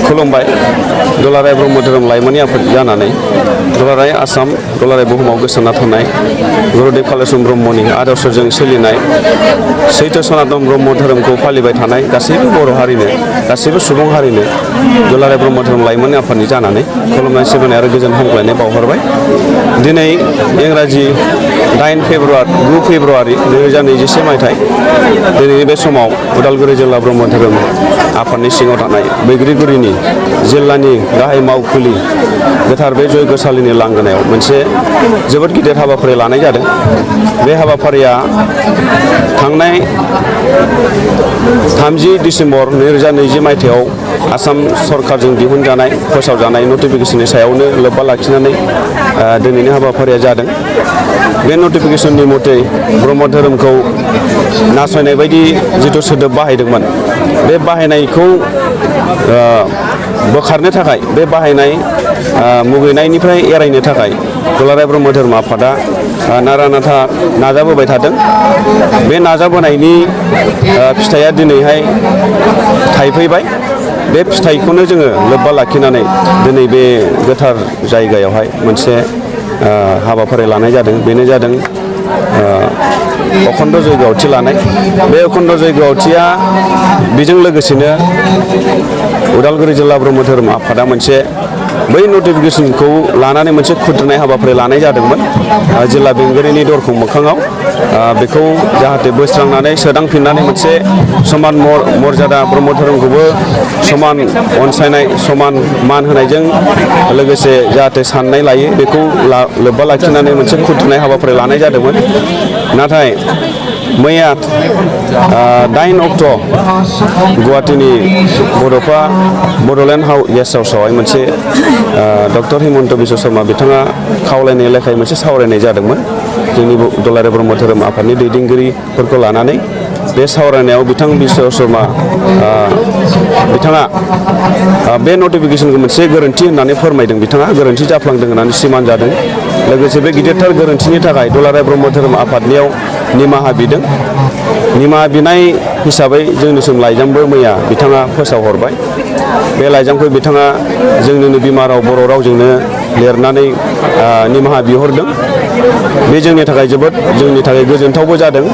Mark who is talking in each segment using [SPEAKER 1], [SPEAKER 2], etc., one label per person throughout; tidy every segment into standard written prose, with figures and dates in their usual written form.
[SPEAKER 1] खुलुमबाय दुलाराय ब्रह्म धोरोम लाइमोननि आफाद जानानै दुलाराय आसाम दुलाराय बुहुमाव गोसारना थानाय गुरुदेव कालिचरण ब्रह्मनि आदर्शजों सोलिनाय सैथो सनातन ब्रह्म धोरोमखौ फालिबाय थानाय गासैबो बर' हारिनो गासैबो सुबुं हारिनो दुलाराय ब्रह्म धोरोम लाइमोननि आफादनि जानानै खुलुमनाय सिबिनाय आरो गोजोन हामग्लायनाय बावहरबाय। दिनै इंराजि 9 फेब्रुवारि 2021 मायथाइ दिनैनि बे समाव उदालगुरि जिल्ला ब्रह्म धोरोम आफादनि सिङाव थानाय बैग्रिगुरिनि जिल्लानि गाहाय मावखुलि गोथार बे जयग'सालिनि लांगोनायाव मोनसे जोबोद गिदिर हाबाफारि लानाय जादों। बे हाबाफारिया थांनाय 30 डिसेम्बर 2020 मायथाइयाव आसाम सरकारजों दिहुनजानाय फोसावजानाय नटिफिकेसननि सायावनो लोब्बा लाखिनानै दिनैनि हाबाफारिया जादों। बे नटिफिकेसननि मथे ब्रह्म धोरोमखौ नासयनाय बायदि जिथु सोदोब बाहायदोंमोन बे बाहायनायखौ बोखारनो थाखाय बे बाहायनाय मुगैनायनिफ्राय एरायनो थाखाय दुलाराय ब्रह्म धोरोम आफादा नारा नाथा नाजाबोबाय थादों। बे नाजाबोनायनि फिथाइया दिनैहाय थाइफैबाय। बे फिथाइखौनो जोङो लोब्बा लाखिनानै दिनै बे गोथार जायगायावहाय मोनसे हाबाफारि लानाय जादों। बेनो जादों अखण्ड जयग' आवथि लानाय। बे अखण्ड जयग' आवथिया बेजों लोगोसेनो उदालगुरि जिल्ला ब्रह्म धोरोम आफादा मोनसे बै नटिफिकेसनखौ लानानै मोनसे खुद्रिनाय हाबाफारि लानाय जादोंमोन जिल्ला बेंगिरिनि दरखं मोखाङाव। बेखौ जाहाथे बोस्रांनानै सोदांफिननानै मोनसे समान मर्यादा ब्रह्म धोरोमखौबो समान अनसायनाय समान मान होनायजों लोगोसे जाहाथे साननाय लायो बेखौ लोब्बा लाखिनानै मोनसे खुद्रिनाय हाबाफारि लानाय जादोंमोन। नाथाय मैया 9 अक्ट' गुवाहाटीनि बड'फा बड'लेण्ड गेस्ट हाउसआवहाय मोनसे डक्टर हिमन्त बिश्व शर्मा बिथाङा खावलायनाय लेखायै मोनसे सावरायनाय जादोंमोन जोंनि दुलाराय ब्रह्म धोरोम आफादनि दैदेनगिरिफोरखौ लानानै। बे सावरायनायाव बिथां बिश्व शर्मा बिथाङा बे नटिफिकेसनखौ मोनसे गोरोन्थि होननानै फोरमायदों। बिथाङा गोरोन्थि जाफ्लांदों होननानै सिमान जादों। लोगोसे बे गिदिरथार गोरोन्थिनि थाखाय दुलाराय ब्रह्म धोरोम आफादनियाव निमाहा बिदों। निमाहा बिनाय हिसाबै जोंनिसिम लाइजामबो मैया बिथाङा फोसावहरबाय। बे लाइजामखौ बिथाङा जोंनिनो बिमा राव बर' रावजोंनो लिरनानै निमाहा बिहरदों। बे जोंनि थाखाय गोजोनथावबो जादों।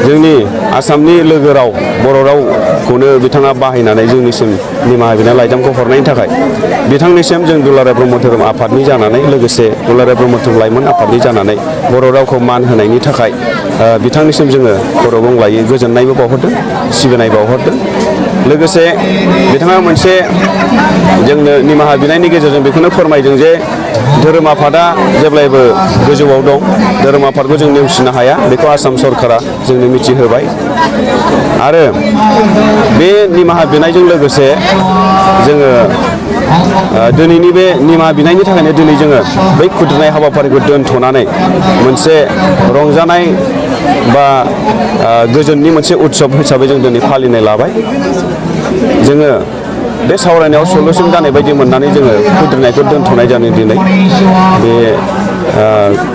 [SPEAKER 1] जोंनि आसामनि लोगो राव बर' रावखौनो बिथाङा बाहायनानै जोंनिसिम निमाहा बिनाय लाइजामखौ हरनायनि थाखाय बिथांनिसिम जों दुलाराय ब्रह्म धोरोम आफादनि जानानै लोगोसे दुलाराय ब्रह्म धोरोम लाइमोन आफादनि जानानै बर' रावखौ मान होनायनि थाखाय बिथांनिसिम जोङो खर' गंग्लायै गोजोननायबो बावहरदों सिबिनाय बावहरदों। लोगोसे बिथाङा मोनसे जोंनो निमाहा बिनायनि गेजेरजों बेखौनो फोरमायदों जे धोरोम आफादा जेब्लायबो गोजौआव दं। धोरोम आफादखौ जों नेवसिनो हाया बेखौ आसाम सरकारा जोंनो मिथिहोबाय। आरो बे निमाहा बिनायजों लोगोसे जोङो दिनैनि बे निमाहा बिनायनि थाखायनो दिनै जोङो बै खुद्रिनाय हाबाफारिखौ दोनथ'नानै मोनसे रंजानाय बा गोजोननि मोनसे उत्सब हिसाबै जों दिनै फालिनाय लाबाय। जोङो बे सावरायनायाव सलुसन जानाय बायदि मोननानै जोङो खुद्रिनायखौ दोनथ'नाय जादों। दिनै बे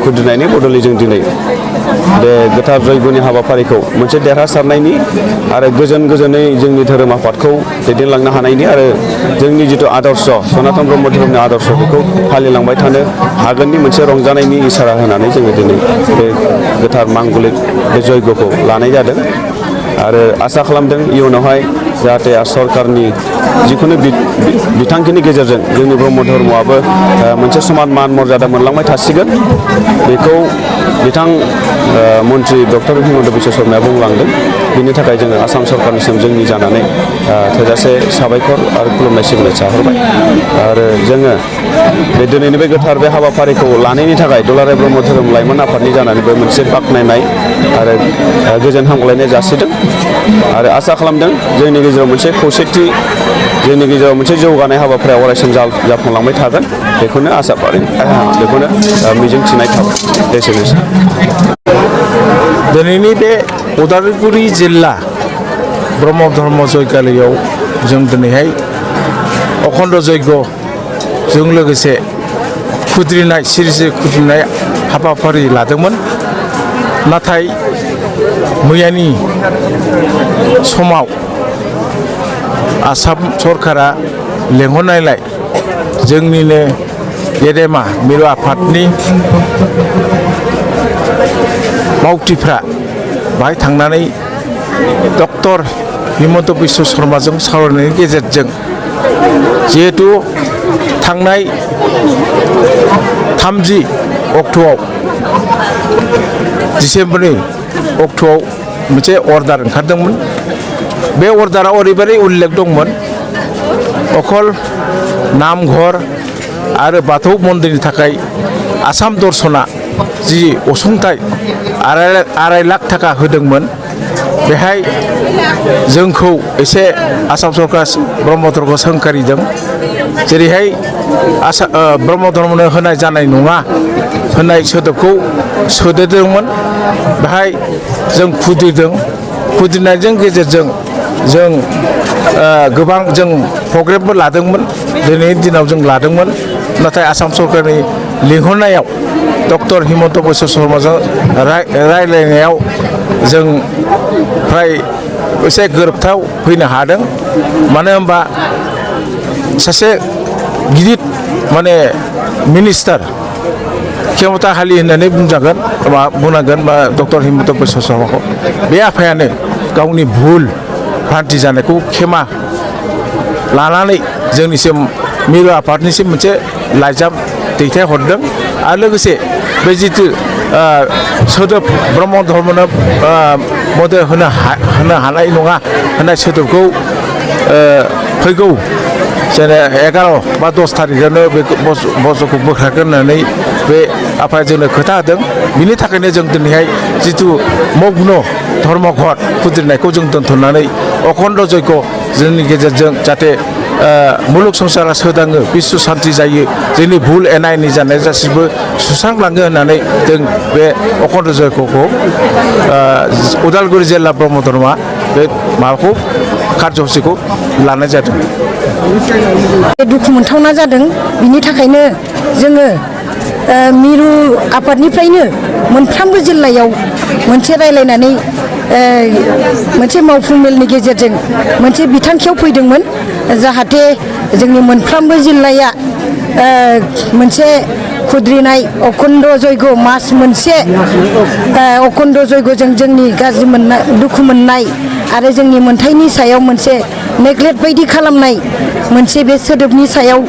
[SPEAKER 1] खुद्रिनायनि बदलै जों दिनै बे गोथार जयग'नि हाबाफारिखौ मोनसे देरहासारनायनि आरो गोजोनै जोंनि धोरोम आफादखौ दैदेनलांनो हानायनि आरो जोंनि जिथु आदर्श सनातन ब्रह्म धोरोमनि आदर्श बेखौ फालिलांबाय थानो हागोननि मोनसे रंजानायनि इसारा होनानै जोङो दिनै बे गोथार मांगलिक बे जयग'खौ लानाय जादों। आरो आसा खालामदों इयुनावहाय जाहाथे सरकारनि जिखुनु बिथांखिनि गेजेरजों जोंनि ब्रह्म धर्मआबो मोनसे समान मान मर्यादा मोनलांबाय थासिगोन। बेखौ बिथां मन्त्रि डक्टर हिमन्त बिश्व शर्माया बुंलांदों। बिनि थाखाय जोङो आसाम सरकारनिसिम जोंनि जानानै थोजासे साबायखर आरो खुलुमनाय सिबिनाय जाहरबाय। आरो जोङो बे दिनैनि बे गोथार बे हाबाफारिखौ लानायनि थाखाय दुलाराय ब्रह्म धोरोम लाइमोन आफादनि जानानैबो मोनसे बाख्नायनाय आरो गोजोन हामग्लायनाय जासिदों। आरो आसा खालामदों जोंनि गेजेराव मोनसे खौसेथि जोंनि गेजेराव मोनसे जौगानाय हाबाफारिया अरायसम जाफुंलांबाय थागोन बेखौनो आसा बेखौनो मिजिंथिनाय थाबाय। एसेनोसै।
[SPEAKER 2] दिनैनि बे उदालगुरि जिल्ला ब्रह्म धर्म जयगालियाव जों दिनैहाय अखण्ड जयग'जों लोगोसे खुद्रिनाय सिरिसे खुद्रिनाय हाबाफारि लादोंमोन। नाथाय मैयानि समाव आसाम सरकारा लेंहरनायलाय जोंनिनो गेदेमा मिरु आफादनि मावथिफ्रा बाहाय थांनानै डक्टर हिमन्त बिश्व शर्माजों सावरायनायनि गेजेरजों जिहेतु थांनाय 30 अक्ट'आव डिसेम्बरनि अक्ट'आव मोनसे अर्डार ओंखारदोंमोन बे अर्डाराव ओरैबायदि उल्लेख दंमोन अकल नामघर आरो बाथौ मन्दिरनि थाखाय आसाम दर्शना जि अनसुंथाइ 2.5 लाख थाखा होदोंमोन बेहाय जोंखौ एसे आसाम सरकार ब्रह्म धर्म सोंखारिदों जेरैहाय ब्रह्म धर्मनो होनाय जानाय नङा होननाय सोदोबखौ सोदेरदोंमोन बेहाय जों खुद्रिनायजों गेजेरजों जों गोबां जों प्रग्रामबो लादोंमोन दिनैनि दिनाव जों लादोंमोन नाथाय आसाम सरकारनि लिंहरनायाव डक्टर हिमन्त बिश्व शर्माजों रायलायनायाव जों फ्राय एसे गोरोबथाव फैनो हादों मानो होनबा सासे गिदिर माने मिनिस्टार खेमथाहालि होननानै बुंनांगोन डक्टर हिमन्त बिश्व शर्माखौ बे आफायानो गावनि भुल भ्रान्ति जानायखौ खेमा लानानै जोंनिसिम मिरु आफादनिसिम मोनसे लाइजाम दैथायहरदों आरो लोगोसे बे जिथु सोदोब ब्रह्म धर्मनो मदद होनो हानाय नङा होननाय सोदोबखौ फैगौ जेने 11 बा 10 थारिखआवनो बे बसखौ बोखारगोन होननानै बे आफाया जोंनो खोथा होदों बिनि थाखायनो जों दिनैहाय जिथु मग्न धर्मघट खुद्रिनायखौ जों दोनथ'नानै अखण्ड जयग जोंनि गेजेरजों जाहाथे मुलुग संसारा सोदाङो बिश्व शान्ति जायो जोंनि भुल एना एनि जानाय गासिबो सुस्रांलाङो होननानै जों बे अखण्ड जयगखौ उदालगुरि जिल्ला ब्रह्म धर्मआ बे माबाखौ कार्यसुचिखौ लानाय जादों
[SPEAKER 3] दुखु मोनथावना जादों बिनि थाखायनो जोङो मिरु आफादनिफ्रायनो मोनफ्रोमबो जिल्लायाव मोनसे रायलायनानै मोनसे मावफुं मेलनि गेजेरजों मोनसे बिथांखियाव फैदोंमोन जाहाथे जोंनि मोनफ्रोमबो जिल्लाया मोनसे खुद्रिनाय अखण्ड जयग मास मोनसे अखण्ड जयगजों जोंनि गाज्रि मोननाय दुखु मोननाय आरो जोंनि मोनथायनि सायाव मोनसे नेग्लेक्ट बायदि खालामनाय मोनसे बे सोदोबनि सायाव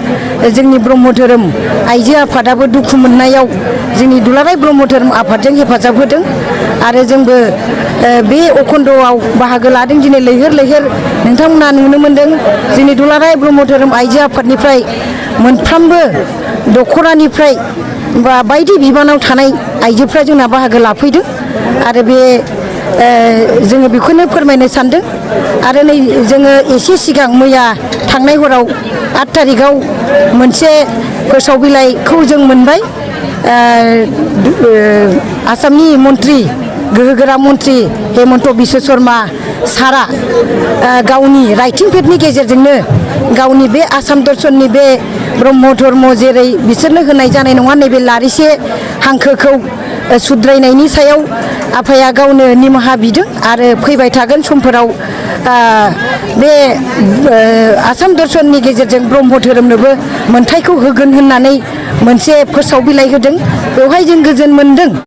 [SPEAKER 3] जोंनि ब्रह्म धोरोम आइजो आफादाबो दुखु मोननायाव जोंनि दुलाराय ब्रह्म धोरोम आफादजों हेफाजाब होदों आरो जोंबो बे अखण्डआव बाहागो लादों दिनै लैहोर लैहोर नोंथांमोना नुनो मोन्दों जोंनि दुलाराय ब्रह्म धोरोम आइजो आफादनिफ्राय मोनफ्रोमबो दख'रानिफ्राय बा बायदि बिबानाव थानाय आइजोफ्रा जोंना बाहागो लाफैदों आरो बे जोङो बेखौनो फोरमायनो सानदों आरो नै जोङो एसे सिगां मैया थांनाय हराव 8 थारिखआव मोनसे फोसाव बिलाइखौ जों मोनबाय आसामनि मन्त्रि गोहोगोरा मन्त्रि हिमन्त बिश्व शर्मा सारा गावनि राइटिं पेडनि गेजेरजोंनो गावनि बे आसाम दर्शननि बे ब्रह्म धर्म जेरै बिसोरनो होनाय जानाय नङा नैबे लारिसे हांखोखौ सुद्रायनायनि सायाव आफाया गावनो निमाहा बिदों आरो फैबाय थागोन समफोराव बे आसाम दर्शननि गेजेरजों ब्रह्म धोरोमनोबो मोनथायखौ होगोन होननानै मोनसे फोसाव बिलाइ होदों बेवहाय जों गोजोन मोनदों।